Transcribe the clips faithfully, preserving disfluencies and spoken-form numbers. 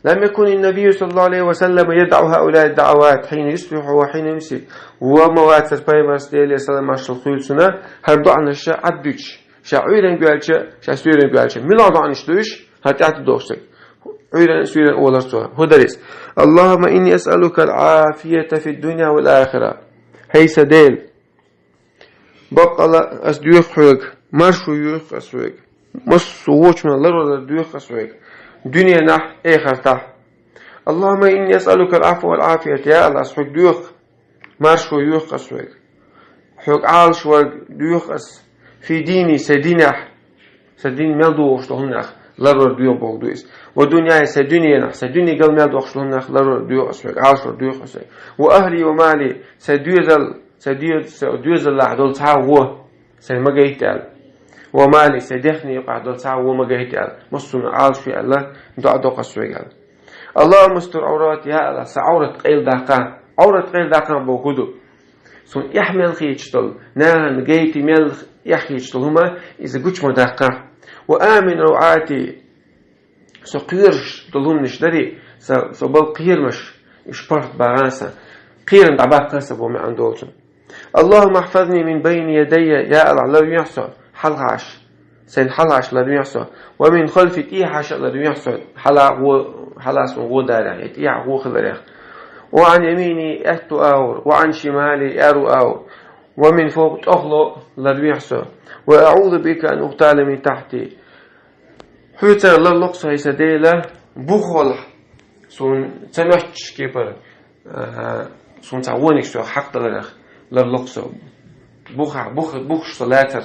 لم يكن النبي صلى الله عليه وسلم يدع هؤلاء الدعوات حين يصبح وحين يمسي. Ва ма вацар пайхамар, Делера салам-маршал хуьлда цунна, хӀара доӀанаш Ӏаддуьтуш, ша Ӏуьйренга ваьлча, ша суьйренга ваьлча. Муьлха доӀанаш ду уьш, хӀара тӀаьхьа дохуш дерг? Ӏуьйренга, суьйренга олура цо. ХӀун дара иза? اللهم إني أسألك العافية في الدنيا والآخرة. ХӀей сан Дела, баккъала ас доьху хьоьга, маршо йоьху ас хьоьга. Массо а вочунах ларвалар доьху ас хьоьга. Дуьненахь, эхартахь. اللهم إني أسألك العفو والعافية. Я АллахӀ, ас хьоьга доьху, маршо йоьху ас хьоьга. Хьоьга Ӏалашварг доьху ас. في ديني, сайн динехь. Сайн дин мел догӀуш долу хӀуманах ларвар доьху бохург ду иза. ودنياي, сайн дуьненахь, сайн дуьне гал мел доккхуш долу хӀуманах ларвар доьху ас хьоьга, Ӏалашвар доьху ас хьоьга. وأهلي ومالي, сайн доьзал, сайн доьз-, сайн доьзаллахь долу цхьа а вон сайн ма гайта аьлла. ومالي, сайн дехне юкъахь долу цхьа а вон ма гайта аьлла. Массо а Ӏалашве аьлла, доӀа доккху ас хьоьга аьлла. اللهم استر عوراتي, я АллахӀ, сан Ӏоврат къайладаккха. Ӏоврат къайладаккха бохург хӀун ду? Суна эхь мел хеташ долу, нахана гайта мел эхь хеташ долу хӀума, иза гучу ма даккха. وآمن روعاتي, со кхоьруш долу хӀуманаш дарий, со, со болу кхерамаш, уьш паргӀатбахана сан, кхерам дӀабаккхана сан боху маьӀна долчун. اللهم احفظني من بين يدي, я АллахӀ, ларвехьа со хьалхаш, сайн хьалхаш ларвехьа со. ومن خلفي, тӀехьаша а ларвехьа со, хьала а, хьала а суна гӀо дарехь, я тӀехьа гӀо хиларех. وعن يميني, аьтту агӀор, وعن شمالي, аьрру агӀор. ومن فوقي, тӀехула а ларвехьа со. وأعوذ بك أن أغتال من تحتي. Хьоьца ларло-кх со, хӀей сан Дела, бухахь суна ца моьттуш кепара, а, суна цхьа вониг соьга хьакхадаларх ларло-кх со. Бухахь, бух-, бухахь со лацар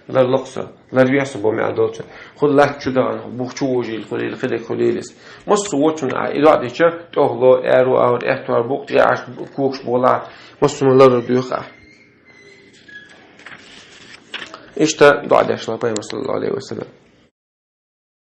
ларло-кх со, ларвехьа со боху маьӀна долчун. ХӀун латта чу дахана, бух чу вожийла хуьлийла, хи дерг хуьлийла иза. Массо а вочунна а и доӀа дича, тӀехула а, аьрру агӀор, аьтту агӀор, букъ тӀехьаш, когаш бухахь, массо а ларвар доьху ахь. Иштта доӀа деш вара пайхамар, саллаллаху Ӏалайхи ва саллам.